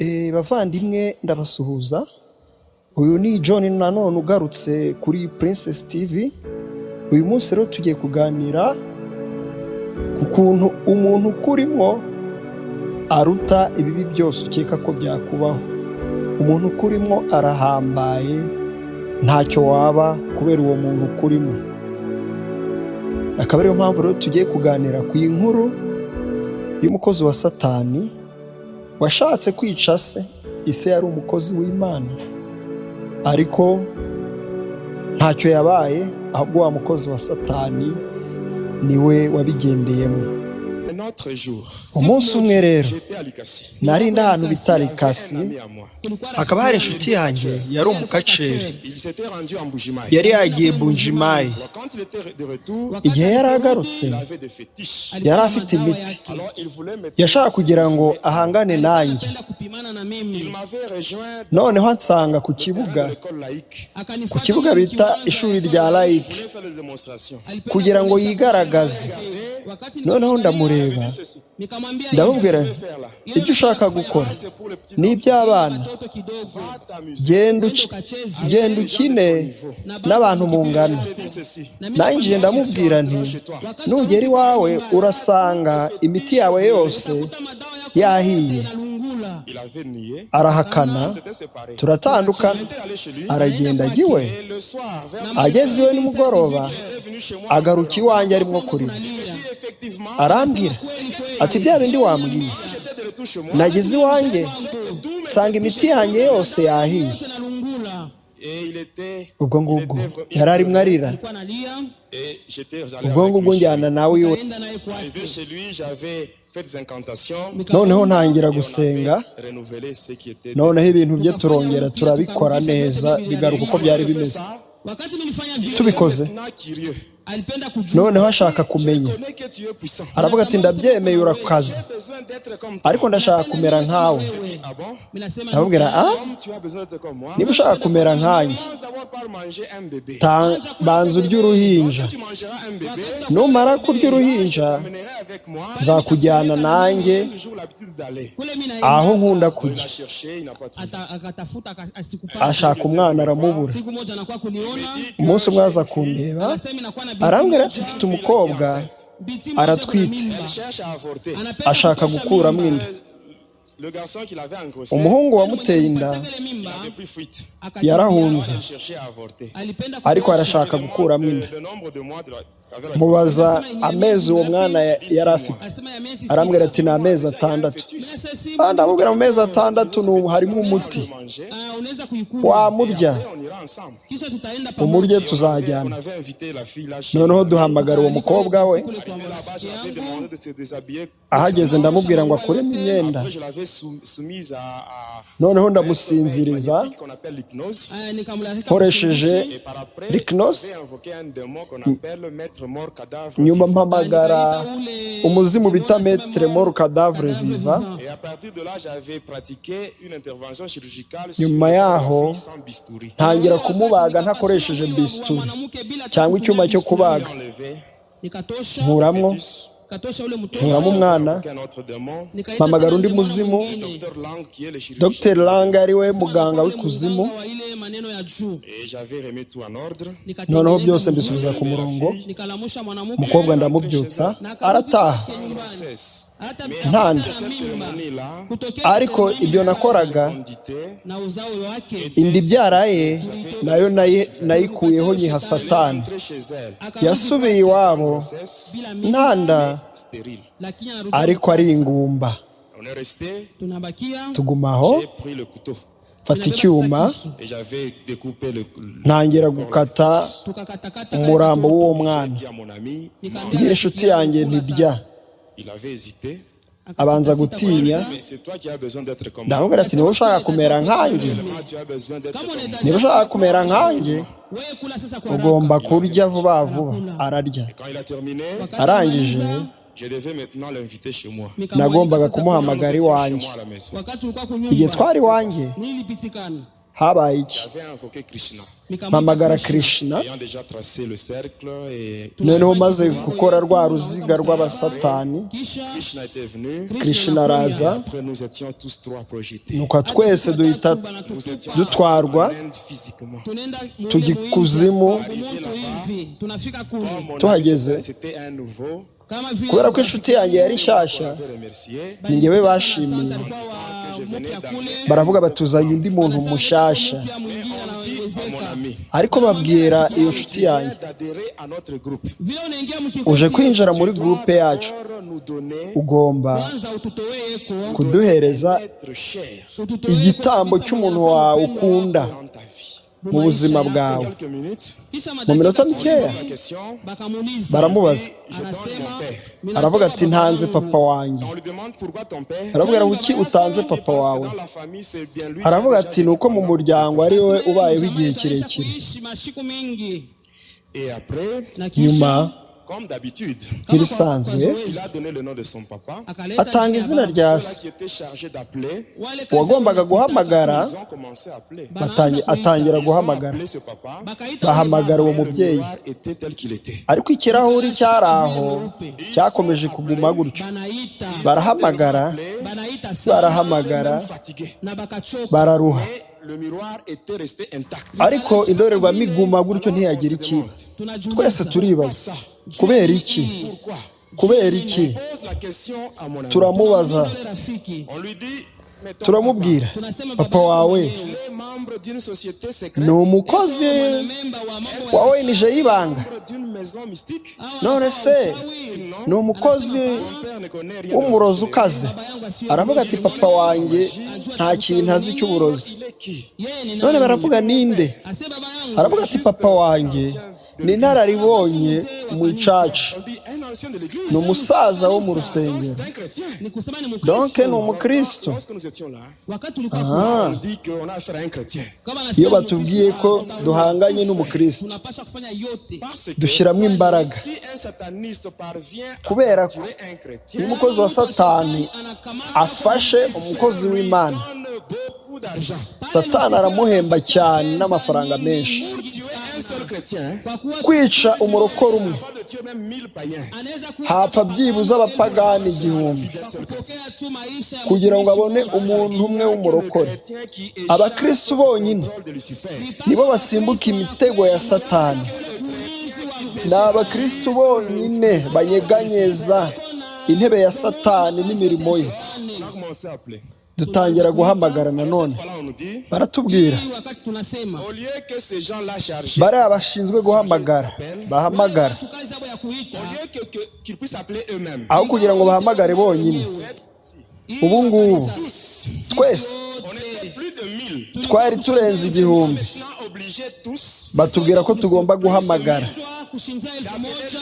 Bavandimwe, ndabasuhuza. Uyu ni John nanone ugarutse kuri Princess TV. Uyu munsi rero tugiye kuganira ku kuntu umuntu ukurimo aruta ibibi byose ukeka ko byakubaho. Umuntu ukurimo arahambaye, ntacyo waba kubera uwo muntu ukurimo. Akaba ariyo mpamvu rero tugiye kuganira ku inkuru y'umukozi wa Satani washatse kwica se. Ise yari umukozi w'Imana, ariko ntacyo yabaye, ahubwo wa mukozi wa Satani niwe wabigendeyemo. Umunsi umwe rero nari ndi ahantu bita Likasi, hakaba hari inshuti yanjye yari umukaceri, yari yagiye Mbuji-Mayi. Igihe yari agarutse, yari afite imiti, yashaka kugira ngo ahangane nanjye. Noneho ansanga ku kibuga bita ishuri rya laïque, kugira ngo yigaragaze. Noneho ndamureba, ndamubwira: "Ibyo ushaka gukora ni iby'abana, genda ukine n'abantu mungana." Nanjye ndamubwira nti: "Nugera iwawe urasanga imiti yawe yose yahiye." Arahakana, turatandukana, aragenda ajya iwe. Ageze iwe nimugoroba, agaruka iwanjye arimo kurira, arambwira ati: "Bya bindi wambwiye, nageze iwanjye nsanga imiti yanjye yose yahiye." Ubwo ngubwo yari arimo arira, ubwo ngubwo njyana nawe iwe. Noneho ntangira gusenga, noneho ibintu bye turongera turabikora neza, bigaruka uko byari bimeze. Tubikoze, noneho ashaka kumenya, aravuga ati: "Ndabyemeye, urakaze, ariko ndashaka kumera nkawe." Ndamubwira: "Ah, niba ushaka kumera nkanjye, banza urye uruhinja. Numara kurya uruhinja, nzakujyana nanjye aho nkunda kujya." Ashaka umwana aramubura. Umunsi umwe aza kundeba, arambwira ati: "Mfite umukobwa aratwite, ashaka gukuramo inda." Umuhungu wamuteye inda yarahunze, ariko arashaka gukuramo inda. Mubaza amezi uwo mwana yari afite, arambwira ati: "Ni amezi 6." Ndamubwira: "Mu mezi 6 harimo umuti, wamurya, umurye, tuzajyana." Noneho duhamagara uwo mukobwa we. Ahageze ndamubwira ngo akuremo imyenda. Noneho ndamusinziriza nkoresheje l'hypnose. Nyuma mpamagara umuzimu bita Maître Mort Cadavre Vivant. Nyuma yaho ntangira kumubaga ntakoresheje bistouri cyangwa icyuma cyo kubaga. Nkuramo umwana, mpamagara undi muzimu, Dr Lang, ari we muganga w'ikuzimu. Noneho byose mbisubiza ku murongo, umukobwa ndamubyutsa, arataha ntanda. Ariko ibyo nakoraga, inda ibyara ye nayo nayikuyeho, nyiha Satani. Yasubiye iwabo ntanda, ariko ari ingumba. Tuguma aho, mfata icyuma, ntangira gukata umurambo w'uwo mwana. Mbwira inshuti yanjye ntirya. Abanza gutinya. Ndamubwira ati: "Niba ushaka kumera nkanjye, niba ushaka kumera nkanjye, ugomba kurya vuba vuba." Ararya. Arangije, nagombaga kumuhamagara iwanjye. Igihe twari iwanjye Habaye iki? J'avais invoqué Krishna, Mpamagara Krishna. Ayant déjà tracé le cercle et Noneho maze gukora rwa ruziga rw'abasatani, Krishna était venu. Krishna araza. Après, nous étions tous trois projetés. Nuko twese duhita Nous étions dutwarwa en Inde physiquement. tujya ikuzimu. Comme mon ami, Tuhageze, c'était un nouveau. Kubera ko inshuti yanjye yari nshyashya, On avait remercié ni njyewe bashimiye. Que je venais d'amener Baravuga batuzanye undi muntu mushyashya. À mon ami. Ariko babwira iyo nshuti yanjye, D'adhérer à notre groupe. uje kwinjira muri groupe yacu, Pour nous donner ugomba kuduhereza être cher igitambo cy'umuntu wawe ukunda dans ta vie. mu buzima bwawe. Quelques minutes, Mu minota mikeya la question, baramubaza. Je donne mon père. Aravuga ati ntanze papa wanjye. On lui demande pourquoi ton père. Aravuga ngo kuki utanze papa Parce que wawe? dans la famille, c'est bien lui qui a Aravuga déjà ati ni uko mu muryango ari we ubayeho igihe kirekire. Et après, Nyuma, comme d'habitude, nk'ibisanzwe, il a donné le nom de son papa. atanga izina rya se. Ceux-là qui étaient chargés d'appeler, Uwagombaga guhamagara ils ont commencé à appeler. Atangira Ils ont guhamagara. appelé ce papa. Bahamagara uwo Le mubyeyi. miroir était tel qu'il était. Ariko ikirahuri cyari aho cyakomeje kuguma gutyo. Barahamagara, barahamagara, Fatigué. bararuha. Mais le miroir était resté intact. Ariko indorerwamo iguma gutyo, ntiyagira ikiba. Twese turibaza kubera iki? Pourquoi? Kubera iki? Pose la question à mon ami. Turamubaza. On lui dit, mais ton Turamubwira, papa wawe papa, il est membre d'une société secrète, ni umukozi wa ONG y'ibanga? membre d'une maison mystique. None se ni umukozi Mon père ne connaît rien de w'umurozi ukaze? Aravuga ati papa wanjye nta kintu azi cy'uburozi. Il est qui? None baravuga ninde? Aravuga ati papa wanjye ni inararibonye mu church. On dit un ancien de l'église. Ni umusaza wo mu rusengero. C'est un chrétien. Donc ni umukristo. Lorsque nous étions là, Ah. on dit qu'on a affaire à un chrétien. Iyo batubwiye ko duhanganye n'umukristo, Parce que dushyiramo imbaraga. Si un sataniste parvient à Kubera ko tuer un chrétien, iyo umukozi wa Satani afashe umukozi w'Imana, donne beaucoup d'argent. Satani aramuhemba cyane n'amafaranga menshi. Pour tuer un seul chrétien, Kwica umurokore umwe, pas de tuer même 1000 païens. hapfa byibuze abapagani 1000 kugira ngo abone umuntu umwe w'umurokore. Chrétien qui échappe Abakristu bonyine au contrôle de Lucifer. nibo basimbuka imitego ya Satani. Ni abakristu bonyine banyeganyeza intebe ya Satani n'imirimo ye. On a commencé à appeler. Dutangira guhamagara nanone. Voilà, on nous dit, Baratubwira, au lieu que ces gens-là chargés, bariya bashinzwe guhamagara bahamagara, au lieu qu'ils puissent appeler eux-mêmes, aho kugira ngo bahamagare bonyine, ubu ngubu twese on était plus de 1000. twari turenze 1000. Maintenant obligés tous Batubwira ko tugomba guhamagara d'appeler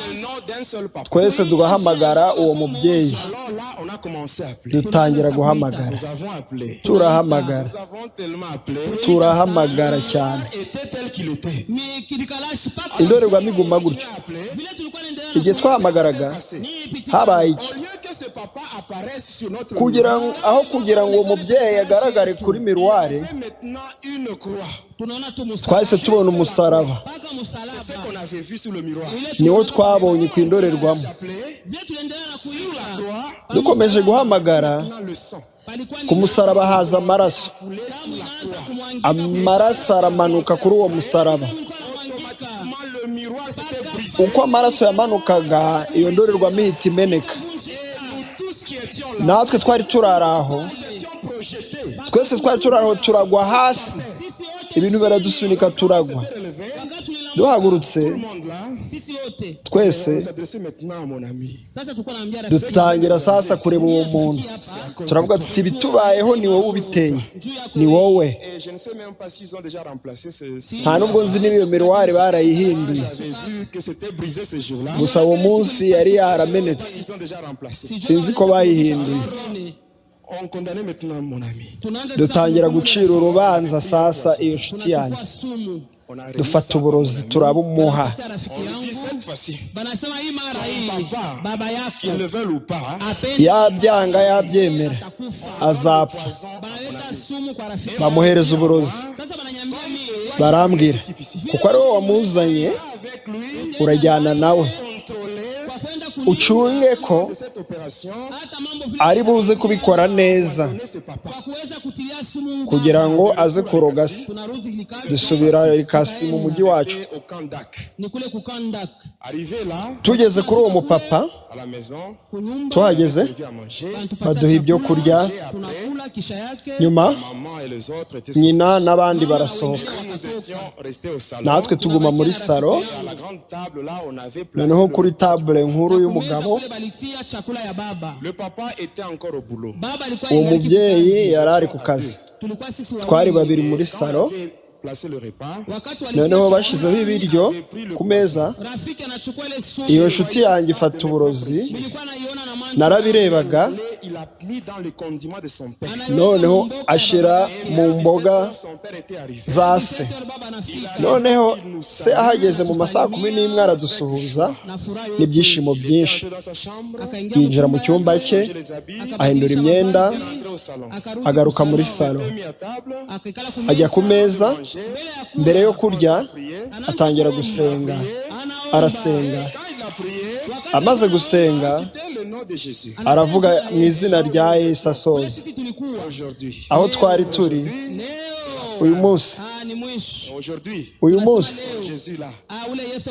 le nom d'un seul papa. twese, tugahamagara uwo mubyeyi. Alors là, on a commencé à appeler. Dutangira guhamagara. Nous avons appelé. Turahamagara. Nous avons tellement appelé. Turahamagara cyane. Était tel qu'il était. Indorerwamo iguma gutyo. Appelé. Igihe twahamagaraga, habaye iki? Au lieu que ce papa apparaisse sur notre Kugira ngo aho kugira ngo uwo mubyeyi agaragare kuri miroir, mur, maintenant une croix. Twahise tubona umusaraba. C'est ce qu'on avait vu sur le miroir. Niwo twabonye ku indorerwamo. Appelé sur la croix, Dukomeje guhamagara, maintenant le sang ku musaraba haza amaraso. coulé sur la croix. Amaraso aramanuka kuri uwo musaraba. Automatiquement, le miroir s'était brisé. Uko amaraso yamanukaga, iyo ndorerwamo ihita imeneka. Et nous tous qui étions là, Natwe twari turari aho, nous étions projetés. twese twari turi aho turagwa hasi, ibintu biradusunika turagwa. Relevé, Duhagurutse tout le monde là, twese, on s'adressait maintenant à mon ami. Dutangira sasa kureba uwo muntu, turavuga tuti ibitubayeho ni wowe ubiteye, ni wowe. Et je ne sais même pas s'ils ont déjà remplacé ce. Nta nubwo nzi niba iyo miroir barayihinduye. J'avais vu que c'était brisé ce jour-là. Gusa uwo munsi yari yaramenetse. Ils ont déjà remplacé. Sinzi ko bayihinduye. On condamnait maintenant mon ami. Dutangira gucira urubanza sasa iyo nshuti yanjye. On a remis Dufata ça. Uburozi turabumuha. On lui dit cette fois-ci, papa, qu'il le veuille ou pas, hein, Yabyanga yabyemera, azapfa. Bamuhereza uburozi. Barambwira kuko ari wowe wamuzanye, urajyana nawe ucunge ko ari buze kubikora neza kugira ngo aze kuroga se. Dusubira Likasi mu mujyi wacu. Tugeze kuri uwo mupapa, tuhageze baduha ibyo kurya. Nyuma nyina n'abandi barasohoka, natwe tuguma muri salo. Noneho kuri table nkuru y'umugabo, uwo mubyeyi yari ari ku kazi, twari babiri muri salo. Noneho bashyizeho ibiryo ku meza, iyo nshuti yanjye ifata uburozi, narabirebaga. Noneho ashyira mu mboga za se. Noneho se ahageze mu masaha 11, aradusuhuza n'ibyishimo byinshi, yinjira mu cyumba cye, ahindura imyenda, agaruka muri salo, ajya ku meza. Mbere yo kurya atangira gusenga, arasenga. Amaze gusenga aravuga mu izina rya Yesu, asoza. Aho twari turi uyu munsi, uyu munsi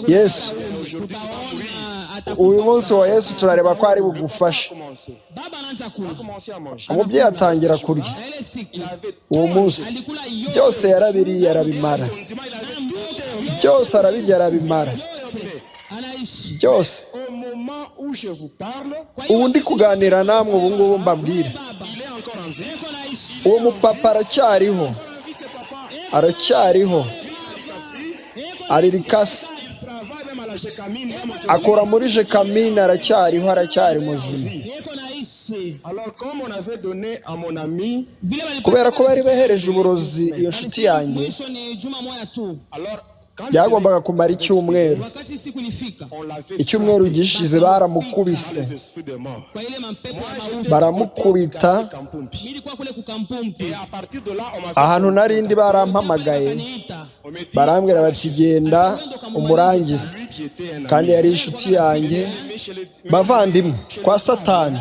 Yesu, uyu munsi wa Yesu, turareba ko ari bugufashe. Umubyeyi atangira kurya. Uwo munsi byose yarabiriye arabimara, byose arabirya arabimara byose. Ubu ndi kuganira namwe ubu ngubu mbabwira, uwo mupapa aracyariho, aracyariho, ari Likasi, akora muri Gécamines, aracyariho, aracyari muzima. Kubera ko bari bahereje uburozi iyo nshuti yanjye, byagombaga kumara icyumweru. Icyumweru gishize baramukubise, baramukubita. Ahantu narindi barampamagaye, barambwira bati: "Genda umurangize." Kandi yari inshuti yanjye. Bavandimwe, kwa Satani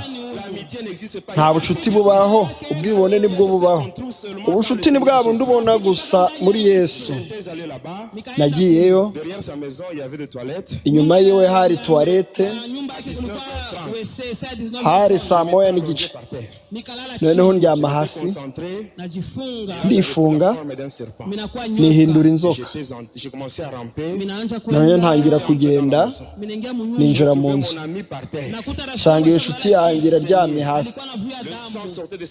nta bucuti bubaho, ubwibone nibwo bubaho. Ubucuti ni bwa bundi ubona gusa muri Yesu. Nagiyeyo, inyuma yiwe hari toilette, hari saa 1:30. Noneho ndyama hasi, ndifunga, nihindura inzoka. Noneho ntangira kugenda, ninjira mu nzu, nsanga iyo nshuti yanjye iraryamye hasi,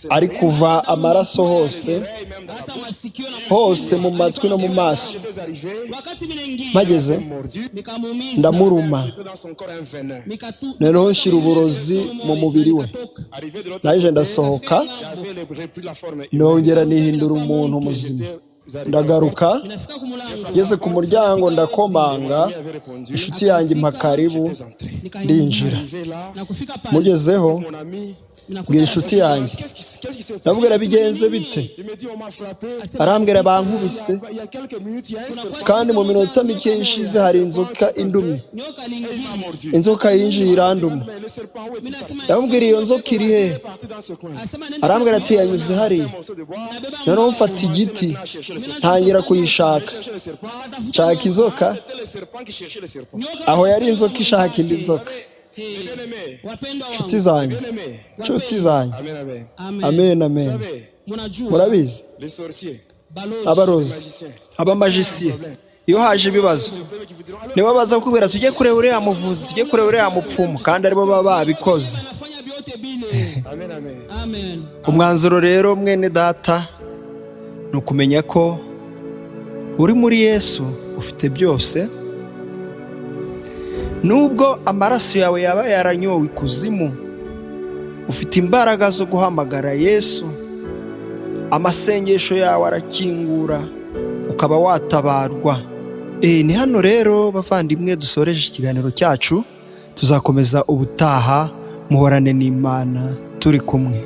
ari kuva amaraso hose hose, mu matwi no mu maso. Mpageze ndamuruma, noneho nshyira uburozi mu mubiri we. Naje ndasohoka, nongera nihindura umuntu muzima, ndagaruka. Ngeze ku muryango ndakomanga, inshuti yanjye impa karibu, ndinjira. Mugezeho mbwira inshuti yanjye, ndamubwira: "Bigenze bite?" Arambwira: "Bankubise, kandi mu minota mike ishize hari inzoka indumye, inzoka yinjiye iranduma." Ndamubwira: "Iyo nzoka iri hehe?" Arambwira ati: "Yanyuze hariya." Noneho mfata igiti, ntangira kuyishaka, nshaka inzoka. Aho yari inzoka ishaka indi nzoka. Nshuti zanjye, nshuti zanjye, amen, amen. Murabizi, abarozi, abamagiciens, iyo haje ibibazo nibo baza kukubwira: "Tujye kureba uriya muvuzi, tujye kureba uriya mupfumu," kandi aribo baba babikoze. Umwanzuro rero, mwene data, ni ukumenya ko uri muri Yesu ufite byose. Nubwo amaraso yawe yaba yaranyowe ikuzimu, ufite imbaraga zo guhamagara Yesu, amasengesho yawe arakingura, ukaba watabarwa. Ni hano rero, bavandimwe, dusoreje ikiganiro cyacu. Tuzakomeza ubutaha. Muhorane n'Imana, turi kumwe.